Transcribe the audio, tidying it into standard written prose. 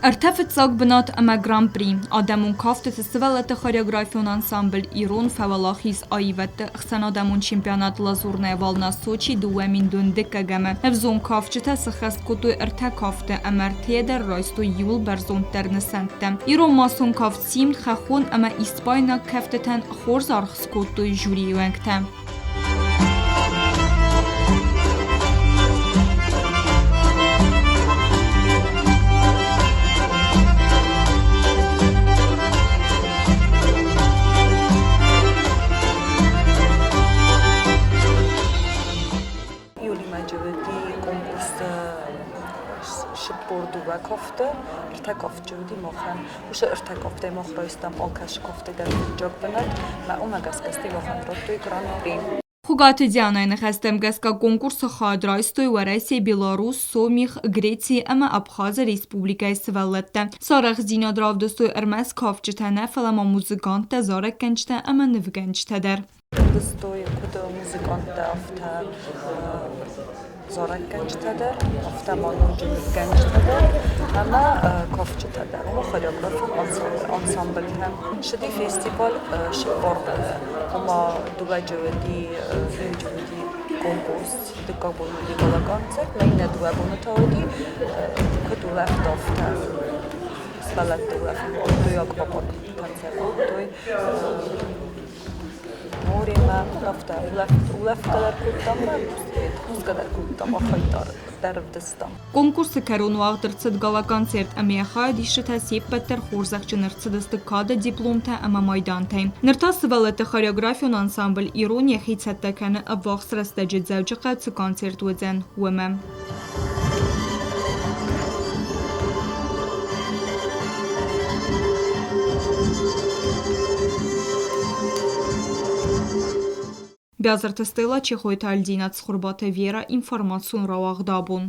Ӕртӕ фыццаг бынат ӕмӕ Гран-при. Адӕмон кафтыты сывӕллӕтты хореографион ансамбль «Ирон» фӕуӕлахиз аивӕдты ӕхсӕнадӕмон чемпионат «Лазурная волна» Сочи 2000 дыккӕгӕмы. Ӕвзонг кафджытӕ сыххӕст кодтой ӕртӕ кафты ӕмӕ ӕртӕйӕ дӕр райстой иууыл бӕрзонддӕр нысӕнттӕ. Ирон массон кафт «Симд», хӕххон ӕмӕ испайнаг кӕфтытӕн хорз аргъ скодтой жюрийы уӕнгтӕ. Юлимӕ кофты, ӕртӕ кофтджы уыди махӕн. Уыцы ӕртӕ кофтӕй мах райстам алкӕцы кофтӕй дӕр фыццаг бынат, мӕ уымӕ гӕсгӕ стӕй махӕн радтой гран-при. Хуыгаты Дианайы ныхӕстӕм гӕсгӕ конкурсы хайад райстой Уӕрӕсе, Беларусь, Сомих, Греци ӕмӕ Абхазы республикӕйы сывӕллӕттӕ. Сӕ арӕхстдзинад равдыстой ӕрмӕст кафджытӕ нӕ, фӕлӕ ма музыканттӕ, зарӕггӕнджытӕ ӕмӕ нывгӕнджытӕ дӕр. Равдыстой куыд музыканттӕ, афтӕ зарӕггӕнджытӕ дӕр, афтӕ ма ноджы нывгӕнджытӕ дӕр ӕмӕ кафджытӕ дӕр, ома хореографон ансамбльтӕ. Ссыди фестиваль Шиппорбелы, ома дыууӕ уыди, иуджы уыди конкурс, дыккаг бон уыди гала-концерт, мӕ иннӕ дыууӕ боны та уыди куыд улӕфт, афтӕ сывӕллӕтты улӕфын кодтой, аквапарк концерт кодтой. Моремӕ афтӕ улӕфгӕ дӕр кодтам, хъусгӕ дӕр кодтам, ахӕй дӕр ӕвдыстам. Конкурсы кӕрон уагъд ӕрцыд гала-концерт ӕмӕ йӕ хайадисджытӕ се ппӕт дӕр хорзӕхджын ӕрцыдысты кады дипломтӕ ӕмӕ майдантӕй. Ныр та сывӕллӕтты хореографион ансамбль «Ирон» йӕхи цӕттӕ кӕны ӕввахс рӕстӕджы Дзӕуджыхъӕуы цы концерт уыдзӕн, уымӕ. Бязырты Стелла, Чехойты Альдина, Цхуырбаты Вера, информацион рауагъд абон.